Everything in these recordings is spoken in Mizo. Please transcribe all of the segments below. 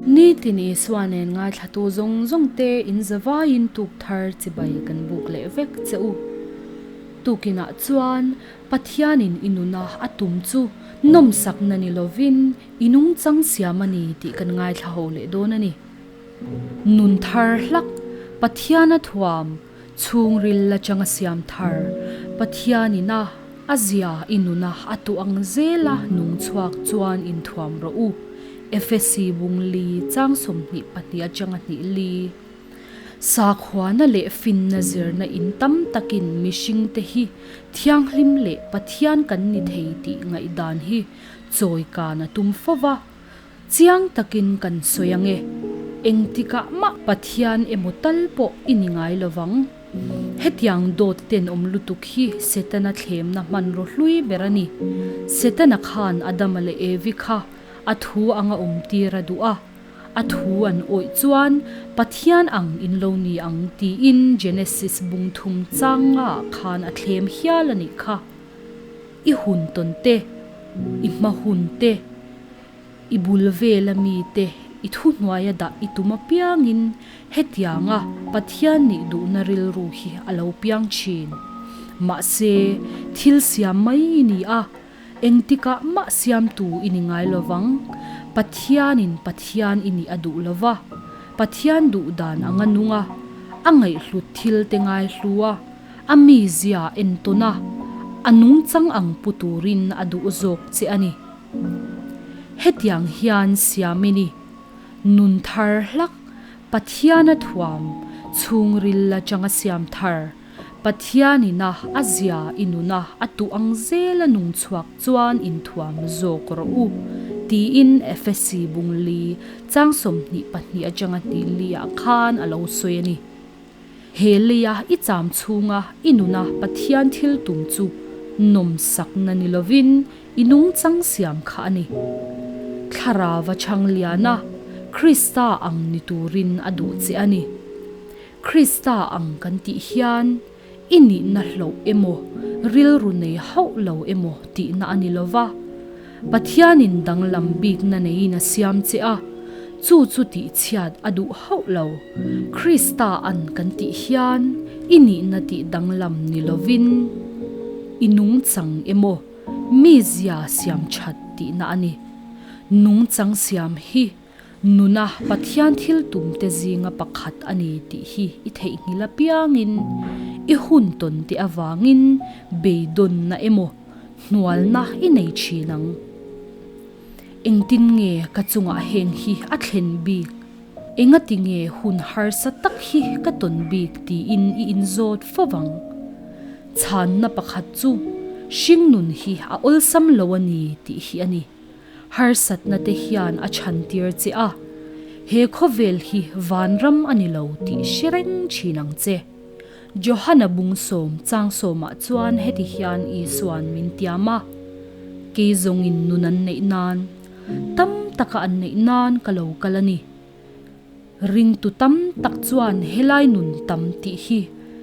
Nitin Isua nen ngaithlatu zawng zawng te in zavaiin tuk thar chibai kan buk leh vek che u. Tukinah chuan Pathianin i nuna a tum chu nawmsakna ni lovin i nungchang siam a ni tih kan ngaithla ho leh dawn a ni. Nun thar hlak, Pathiana thuam, chhungril la changa siam thar, Pathianina a zia i nuna a tuh ang zela nung chhuak chuan inthuam rawh u. Efesi bung li chang 22 atanga hnih li. Sakhuana leh finna zirna in tam takin mihringte hi thianghlim leh Pathian kan ni thei tih ngaihdan hi chawi kan a tum fo va. Chiang takin kan sawi ang e, engtikah mah Pathian emaw tal pawh i ni ngai lo vang. Hetiang dawt tenawm lutuk hi Setana thlemna hmanraw hlui ber a ni. Setana khan Adama leh Evi kha a thu anga awmtir a duh a. A thu an awih chuan Pathian ang in lo ni ang tiin Genesis bung thum changa khan a thlem hial a nih kha. I hun tawn te, i hma hun te, i bul vela mi te i thuhnuaia dah i tum apiangin hetianga Pathian nih duhna rilru hi a lo piang thin. Mahse, thil siam mai i ni a. Engtikah mah siamtu i ni ngai lo vang. Pathianin Pathian i nih a duh lo va, Pathian duh dan anga nung a, a ngaihhlut thil te ngaihlu a, a mizia entawn a, a nungchang ang pu turin a duh zawk che a ni. Hetiang hian siam i ni. Nun thar hlak, Pathiana thuam, chhungril la changa siam thar. Pathianina a zia i nuna a tuh ang zela nung chhuak chuan inthuam zawk rawh u, tiin Efesi bung li chang 22 atanga hnih liah khan a lo sawi a ni. He leia i cham chhunga i nuna Pathian thil tum chu nawmsakna ni lovin i nungchang siam kha a ni. Thlarauva chhang liana Krista ang ni turin a duh che a ni. Krista ang kan tih hian i nihna hloh emaw, rilru nei hauh lo emaw tihna a ni lo va. Pathianin danglam bikna neiin a siam che a, chu chu tihchhiat a duh hauh lo. Krista an kan tih hian i nihna tih danglam ni lovin i nungchang emaw, mizia siam that tihna a ni. Nungchang siam hi Nuna Pathian thil tumte zinga pakhat a ni tih hi i theihnghilh apiangin, i hun tawn te avangin beidawnna emaw hnualna i nei thin ang. Engtin nge ka chungah heng hi a thlen bik? Engati nge hun harsa tak hi ka tawn bik tiin i inzawt fo vang? Chhanna pakhat chu hringnun hi a awlsam lo a ni tih hi a ni. Harsatna te hian a chhantir che a, he khawvel hi vanram a ni lo tih hre reng thin ang che. Johana bung sawm chang sawmah chuan heti hian Isua'n min tiam a, Kei zawngin nun an neih nan, tam taka an neih nan ka lo kal a ni. Ringtu tam tak chuan helai nun tam tih hi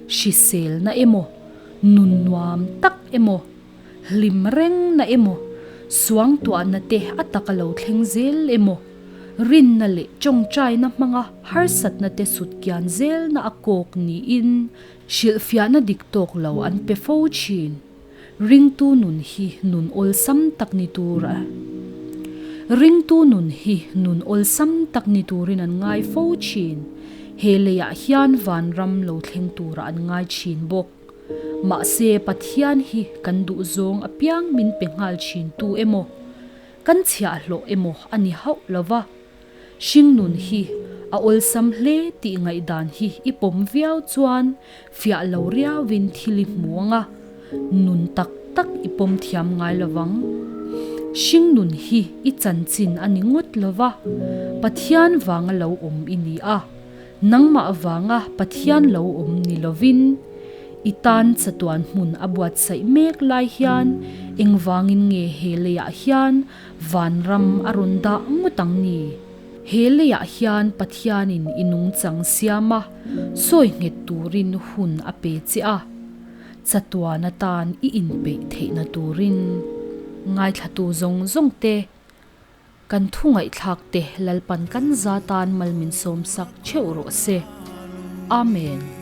hriselna emaw, nun nuam tak emaw, Hlim reng na emaw, suangtuahna te a taka lo thleng zel emaw, rinna leh tawngtaina hmanga harsatna te sut kian zelna a kawk niin hrilhfiahna dik tawk lo an pe fo thin. Ringtu nun hi nun awlsam tak ni tur a Ringtu nun hi nun awlsam tak ni turin an ngai fo thin. He leiah hian vanram lo thleng turah an ngai thin bawk. Mahse Pathian hi kan duh zawng apiang min pe nghal thin tu emaw, kan chhiahhlawh emaw a ni hauh lo va. Hringnun hi a awlsam hle tih ngaihdan hi i pawm viau chuan fiah lo riauin thil i hmu ang a, nun tak tak i pawm thiam ngai lo vang. Hringnun hi i chanchin a ni ngawt lo va, Pathian vanga lo awm i ni a. Nangmah vanga Pathian lo awm ni lovin, i tan chatuan hmun a buatsaih mek lai hian engvangin nge he leiah hian vanram a rawn dah ngawt ang ni? He leiah hian Pathianin i nungchang siam a, sawi nghet turin hun a pe che a, chatuan atan i inpeih theihna turin. Ngaithlatu zawng zawng te. Kan thu ngaihthlak te Lalpan kan za tan mal min sawmsak theuh rawh se. Amen.